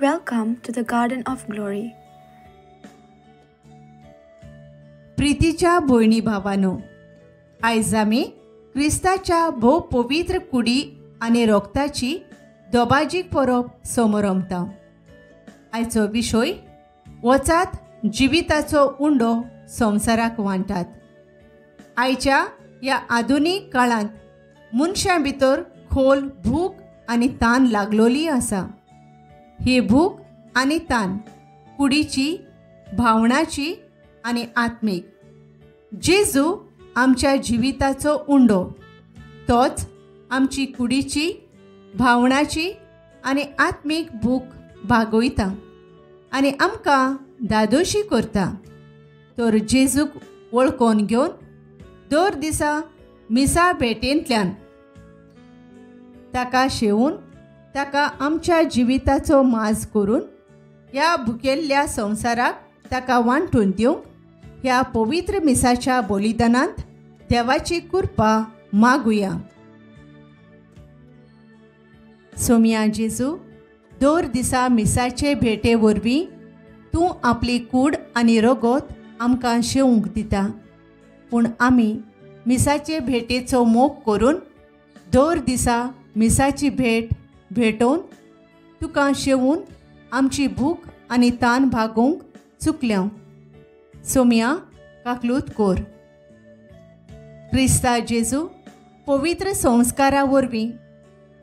Welcome to the Garden of Glory. प्रितीच्या भयणी भावानो, आयज आमी क्रिस्ताच्या भोव पवित्र कुडी आनी रोगताची दोबाजीक परब समरमता. आयचो विशय वचात जिविताचो उंडो संवसाराक वांटात. आयच्या ह्या आधुनीक काळांत मनशां भितर खोल भूक आनी तान लागलोली आसा. ही भूक आनी तान कुडीची, भावनाची आनी आत्मीक. जेजू आमच्या जिविताचो उंडो, तोच आमची कुडीची, भावनाची आनी आत्मीक भूक भागयता आनी आमकां दादोशी करता. तर जेजूक वळखून घेवन दर दिसा मिसा भेटेंतल्यान ताका शेवून ताका आमच्या जिविताचो माज करून ह्या भुकेल्ल्या संवसाराक ताका वांटून दिवंक ह्या पवित्र मिसाच्या बलिदानांत देवाची कृपा मागुया. सोमिया जेजू, दर दिसा मिसाचे भेटे वरवीं तूं आपली कूड आनी रगत आमकां शेवंक दिता, पूण आमी मिसाचे भेटेचो मोग करून दर दिसा मिसाची भेट भेटोवन तुका शेवून आमची भूक आनी तान भागोवंक चुकल्या. सोमिया काकलूत कोर. क्रिस्ता जेजू, पवित्र संस्कारा वरवीं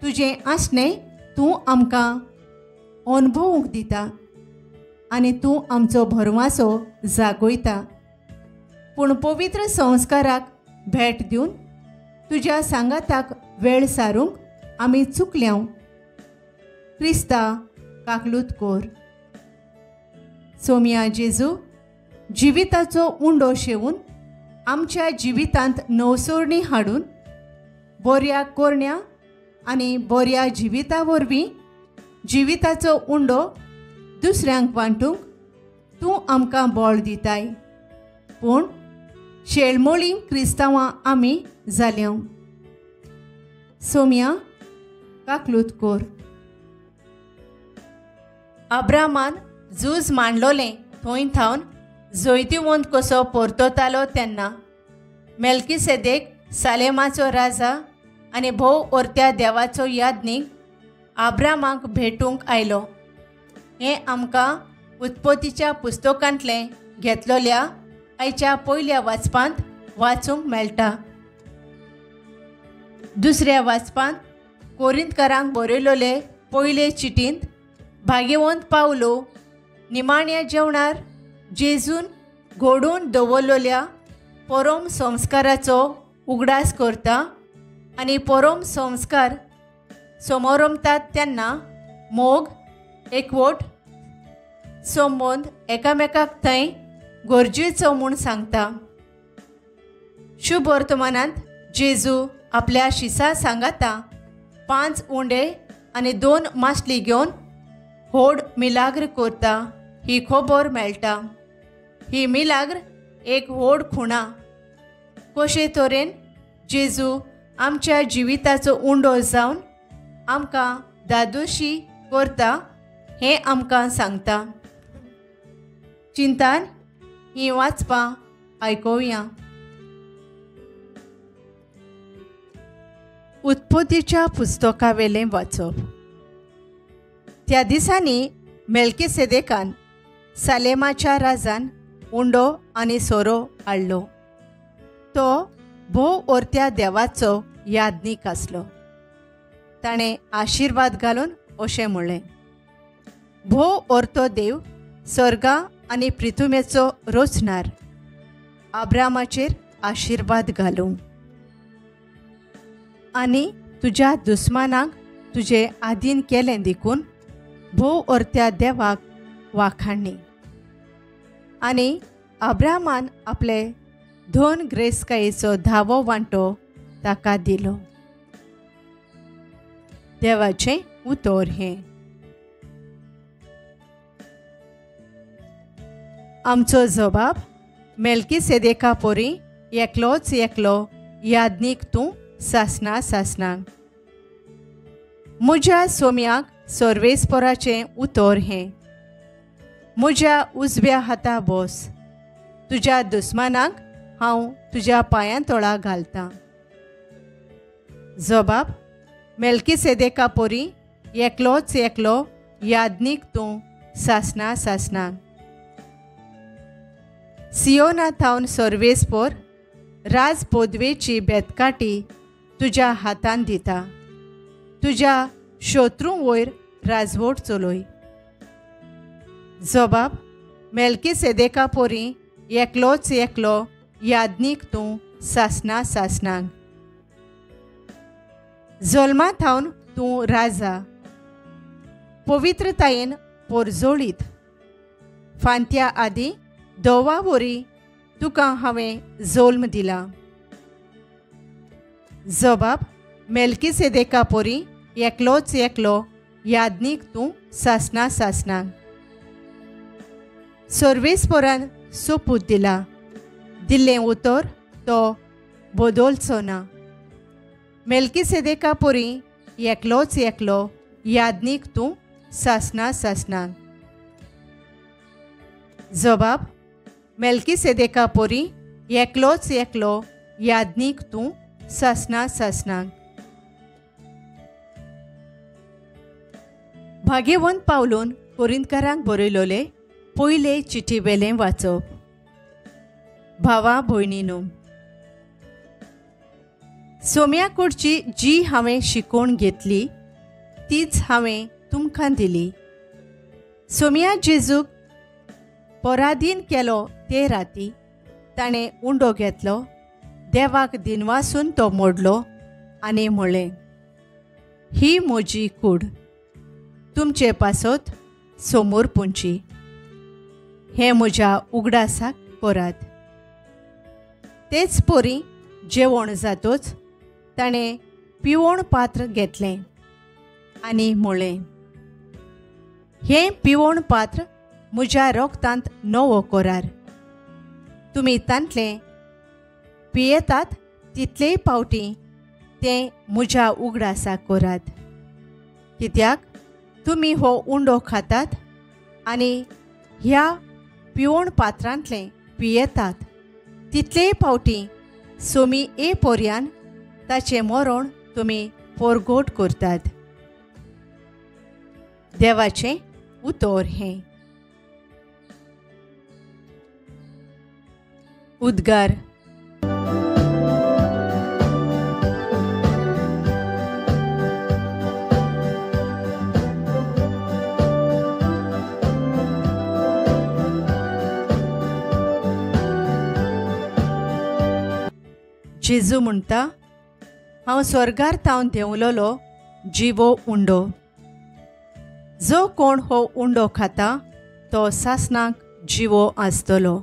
तुजें आसणें तूं आमकां अणभवूंक दिता आनी तूं आमचो भरवासो जागयता. पूण पवित्र संस्काराक भेट दिवन तुज्या सांगाताक वेळ सारूंक आमी चुकल्या. क्रिस्ता काकलूत कोर. सोमिया जेजू, जिविताचो उंडो शेवून आमच्या जिवितांत नवसोरणी हाडून बऱ्या कोरण्या आनी बऱ्या जिविता वरवीं जिविताचो उंडो दुसऱ्यांक वांटूंक तूं आमकां बळ दिताय. पूण शेळमोळी क्रिस्तांवां आमी जाल्या. सोमिया काकलूत कोर. अब्रामान झूज मांडलोलें थंय थावन जैतिवंत कसो परततालो तेन्ना मेल्कीसेदेक सालेमाचो राजा आनी भोव ओरत्या देवाचो याज्ञीक आब्रामाक भेटूंक आयलो. हें आमकां उत्पत्तीच्या पुस्तकांतलें घेतलेल्या आयच्या पयल्या वाचपांत वाचूंक मेळटा. दुसऱ्या वाचपांत कोरिंतकारांक बरयलोले पयले चिटींत भाग्यवंत पावलो निमाण्या जेवणार जेजून घडोवन दवरलेल्या परम संस्काराचो उगडास करता आनी परम संस्कार समोरमतात तेन्ना मोग, एकवट, संबंद एकामेकाक थंय गरजेचो म्हूण सांगता. शुभ वर्तमानांत जेजू आपल्या शिसा सांगाता 5 उंडे आनी 2 मासली घेवन व्हड मिलाग्र करता ही खबर मेळटा. ही मिलाग्र एक व्हड खुणा कशे तरेन जेजू आमच्या जिविताचो उंडो जावन आमकां दादोशी करता हें आमकां सांगता. चिंतान हीं वाचपां आयकुया. उत्पत्तीच्या पुस्तकावेलें वाचप. त्या दिसांनी मेल्कीसेदेकान सालेमाच्या राजान उंडो आनी सोरो हाडलो. तो भोव ओरत्या देवाचो याज्ञीक आसलो. ताणें आशिर्वाद घालून अशें म्हणलें, भोव ओरतो देव स्वर्गा आनी पृथुमेचो रचणार आब्रामाचेर आशिर्वाद घालूं आनी तुज्या दुस्मानाक तुजे आदीन केलें देखून भोव ओरत्या देवाक वाखाणणी. आनी अब्रामान आपले धन ग्रेसकायेचो धावो वांटो ताका दिलो. देवाचें उतर हें. आमचो जबाब मेल्कीसेदेका पोरी एकलोच एकलो याज्ञीक तूं सासना सासनाक. म्हज्या सोम्याक सर्वेस्पराचें उतर हें, म्हज्या उजव्या हाता बस, तुज्या दुस्मानाक हांव तुज्या पांयां तोळा घालतां. जबाब मेल्कीसेदेका पोरी एकलोच एकलो याज्ञीक तूं सासना सासनाक. सियोना थावन सर्वेस्पोर राज पदवेची बेतकाटी तुज्या हातान दिता, तुज्या शत्रूं वयर राजवट चलय. जबाब मेल्कीसेदेका पोरी एकलोच एकलो याज्ञीक तूं सासना सासनाक. जल्मा थावन तूं राजा, पवित्रतायेन पोरजोळीत, फांत्या आदीं दोवा वरी तुका हांवें जल्म दिला. जबाब मेल्कीसेदेका पोरी एकलोच एकलो याज्ञीक तूं सासना सासनाक. सर्वेस्परान सोपूत दिला, दिल्लें उतर तो बदलचो ना. मेल्कीसेदेका पोरी एकलोच एकलो याज्ञीक तूं सासना सासनाक. जबाब मेल्कीसेदेका पोरी एकलोच एकलो याज्ञीक तूं सासना सासनाक. भाग्यवंत पावलून कोरिंतकारांक बरयलोले पयले चिठी वेलें वाचप. भावा भयणीनू, सोम्या कडची जी हांवें शिकोवन घेतली तीच हांवें तुमकां दिली. सोम्या जेजूक पराधीन केलो ते राती ताणें उंडो घेतलो, देवाक दिनवासून तो मोडलो आनी म्हळें, ही म्हजी कूड, तुमचे पासत समोर पुंची, हें म्हज्या उगडासाक करात. तेच परी जेवण जातोच ताणें पिवण पात्र घेतलें आनी म्हळें, हें पिवण पात्र म्हज्या रोगतांत नवो करार, तुमी तांतलें पियेतात तितलेय पावटी तें म्हज्या उगडासाक करात. कित्याक तुमी हो उंडो खातात आनी ह्या पिवण पात्रांतलें पियेतात तितलेय पावटी सोमी ए पोरयान ताचें मरण तुमी पोरगोट करतात. देवाचें उतर हें. उद्गार. जेजू म्हणटा, हांव स्वर्गार थावन देंवलोलो जिवो उंडो, जो कोण हो उंडो खाता तो सासनाक जिवो आसतलो.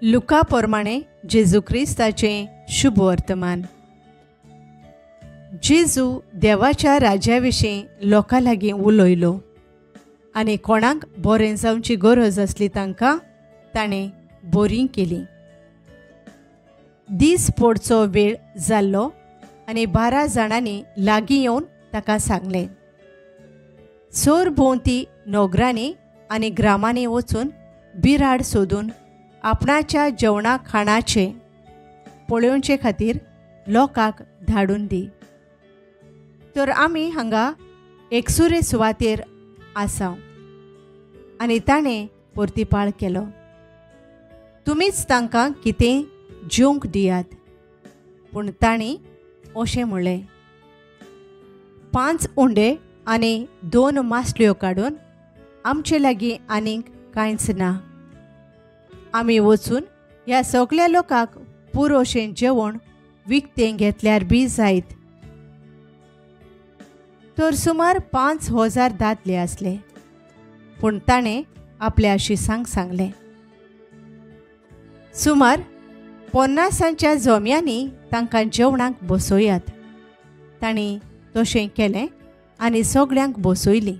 लुका प्रमाणे जेजू क्रिस्ताचें शुभ वर्तमान. जेजू देवाच्या राज्या विशीं लोकां लागीं उलयलो आनी कोणाक बरें जावची गरज आसली तांकां ताणें बरीं केलीं. दीस पडचो वेळ जाल्लो आनी 12 जाणांनी लागीं येवन ताका सांगलें, सरभोंवती नगरांनी आनी ग्रामांनी वचून बिराड सोदून आपणाच्या जेवणा खाणाचें पळोवचे खातीर लोकांक धाडून दी. तर आमी हांगा एकसुरे सुवातेर आसा. आनी ताणें परतिपाळ केलो, तुमीच तांकां कितें जेवंक दियात. पूण तांणी अशें म्हणलें, 5 उंडे आनी 2 मासल्यो काडून आमचे लागीं आनीक कांयच ना. आमी वचून ह्या सगल्या लोकांक पुरोशें जेवण विकतें घेतल्यार बी जायत. तर सुमार 5000 दादले आसले. पूण ताणें आपल्या शिसांक सांगलें, सुमार 50 जोम्यांनी तांकां जेवणाक बसोयात. तांणी तशें केलें आनी सगळ्यांक बसयलीं.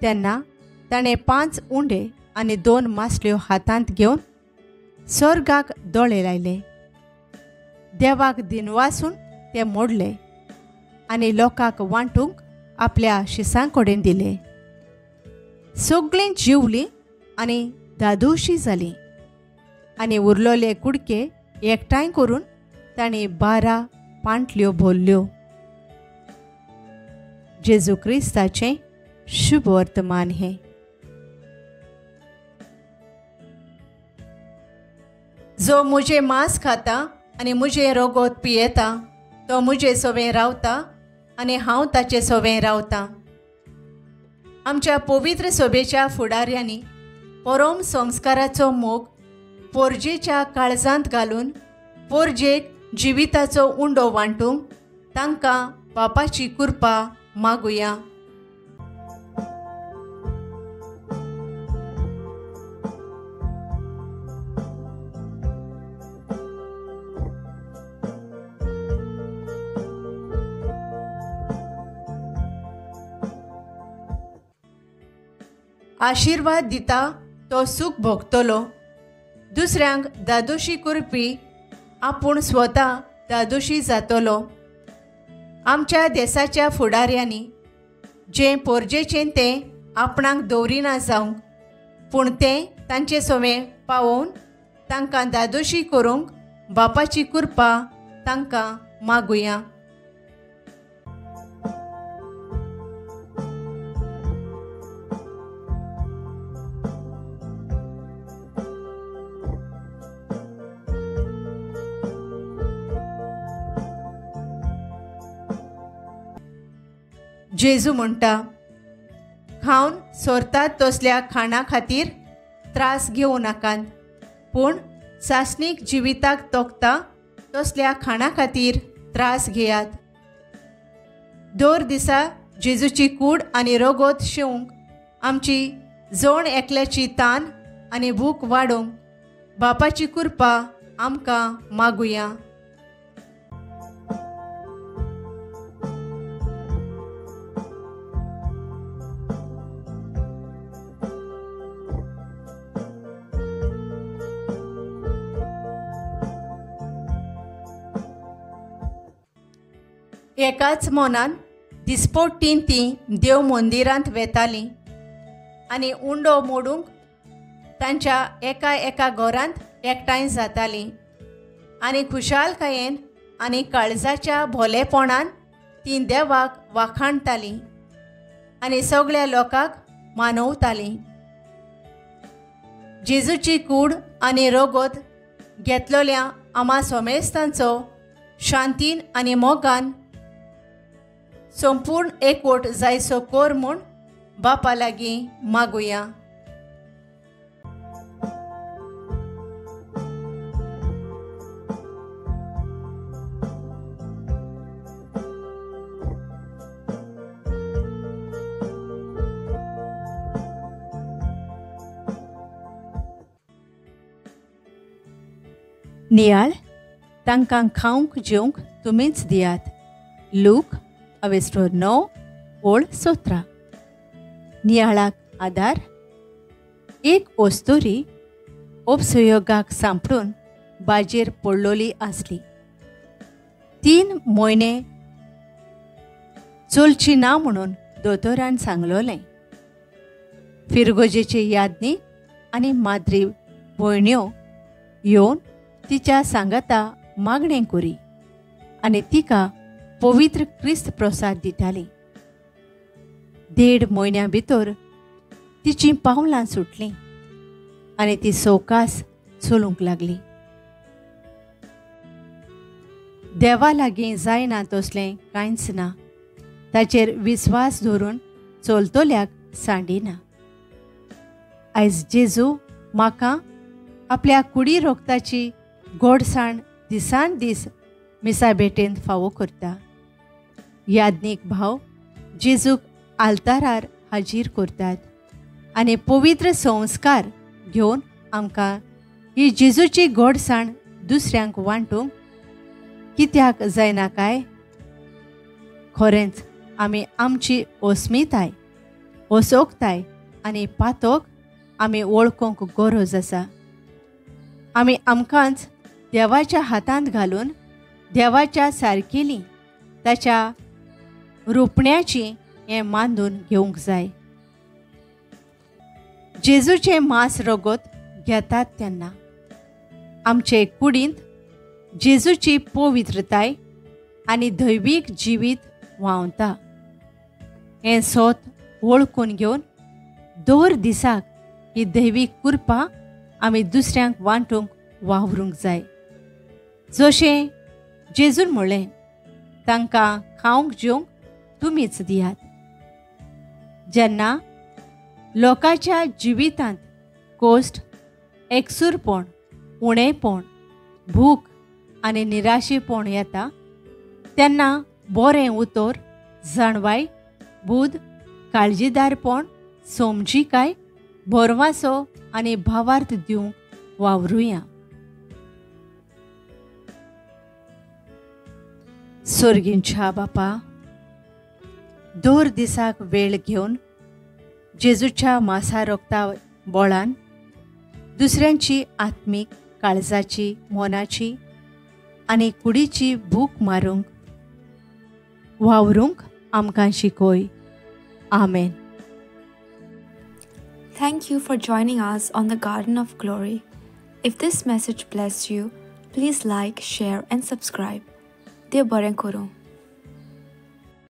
तेन्ना ताणें 5 उंडे आनी 2 मासल्यो हातांत घेवन स्वर्गाक दोळे लायले, देवाक दिनवासून ते मोडले आनी लोकांक वांटूंक आपल्या शिसां कडेन दिले. सगळीं जिवलीं आनी दादोशी जालीं आनी उरलेले कुडके एकठांय करून तांणी 12 पांटल्यो भरल्यो. जेजू क्रिस्ताचें शुभ वर्तमान हें. जो मुझे मांस खाता आनी मुझे रोगोत पियेता तो मुझे सोवें रावता आनी हांव ताचे सोवें रावता. आमच्या पवित्र सभेच्या फुडाऱ्यांनी परम संस्काराचो मोग पोरजेच्या काळजांत घालून पोरजेक जिविताचो उंडो वांटूंक तांकां बापाची कृपा मागुया. आशिर्वाद दिता तो सूख भोगतलो, दुसऱ्यांक दादोशी करपी आपूण स्वता दादोशी जातलो. आमच्या देसाच्या फुडाऱ्यांनी जें पोरजेचें तें आपणाक दवरिना जावंक, पूण तें तांचे सोवें पावोवन तांकां दादोशी करूंक बापाची कृपा तांकां मागुया. जेजू म्हणटा, खावन सोरतात तसल्या खाणा खातीर त्रास घेवं नाकात, पूण सासणीक जिविताक तोखता तसल्या खाणा खातीर त्रास घेयात. दर दिसा जेजूची कूड आनी रगत शेवंक आमची जण एकल्याची तान आनी भूक वाडोवंक बापाची कृपा आमकां मागुया. एकाच मनान दिसपोटीन तीं देव मंदिरांत वेतालीं आनी उंडो मोडूंक तांच्या एका एका घरांत एकठांय जातालीं आनी खुशालकायेन आनी काळजाच्या भोलेपणान तीं देवाक वाखाणतालीं आनी सगळ्या लोकांक मानवतालीं. जेजूची कूड आनी रगत घेतलेल्या आमा सोमेस्तांचो शांतीन आनी मोगान संपूर्ण एकवट जायसो कोर म्हूण बापा लागीं मागुया. नियाळ तांकां खावंक जेवंक तुमीच दियात. लूक अवेस्टोर 9:17. नियाळाक आदार. एक ओस्तोरी उपसहयोगाक सांपडून बाजेर पडलोली आसली. 3 म्हयने चलची ना म्हणून दोतोरान सांगलोलें. फिरगोजेचे यादनीक आनी माद्री भयण्यो येवन तिच्या सांगाता मागणें करी आनी तिका पवित्र क्रिस्त प्रसाद दिताली. 1.5 म्हयन्या भितर तिचीं पावलां सुटलीं आनी ती सवकास चलूंक लागली. देवा लागीं जायना तसलें कांयच ना, ताचेर विस्वास धरून चलतल्याक सांडिना. आयज जेजू म्हाका आपल्या कुडी रोगताची गोडसाण दिसान दीस मिसा भेटेंत फावो करता. याज्ञीक भाव जेजूक आल्तारार हाजीर करतात आनी पवित्र संस्कार घेवन आमकां ही जेजूची गोडसाण दुसऱ्यांक वांटूंक कित्याक जायना काय खरेंच आमी आमची अस्मिताय, असोकताय आनी पातोक आमी वळखूंक गरज आसा. आमी आमकांच देवाच्या हातांत घालून देवाच्या सारकेली ताच्या रुपण्याची हें मानून घेवंक जाय. जेजूचें मांस रगत घेतात तेन्ना आमचे कुडींत जेजूची पवित्रताय आनी दैवीक जिवीत व्हांवता. हें सोत वळखून घेवन दर दिसाक ही दैवीक कृपा आमी दुसऱ्यांक वांटूंक वावरूंक जाय. जशें जेजून म्हणलें, तांकां खावंक जेवंक तुमीच दियात. जेन्ना लोकांच्या जिवितांत कोश्ट, एकसूरपण, उणेपण, भूक आनी निराशेपण येता तेन्ना बरें उतर, जाणवाय, बूद, काळजीदारपण, समजिकाय, भरवासो आनी भावार्थ दिवंक वावरुया. सोर्गींच्या बापा, दर दिसाक वेळ घेवन जेजूच्या मासा रोगता बोळान दुसऱ्यांची आत्मीक, काळजाची, मनाची आनी कुडीची भूक मारूंक वावरूंक आमकां शिकय. आमेन. Thank you for joining us on the Garden of Glory. If this message blessed you, please like, share and subscribe. देव बरें करूं.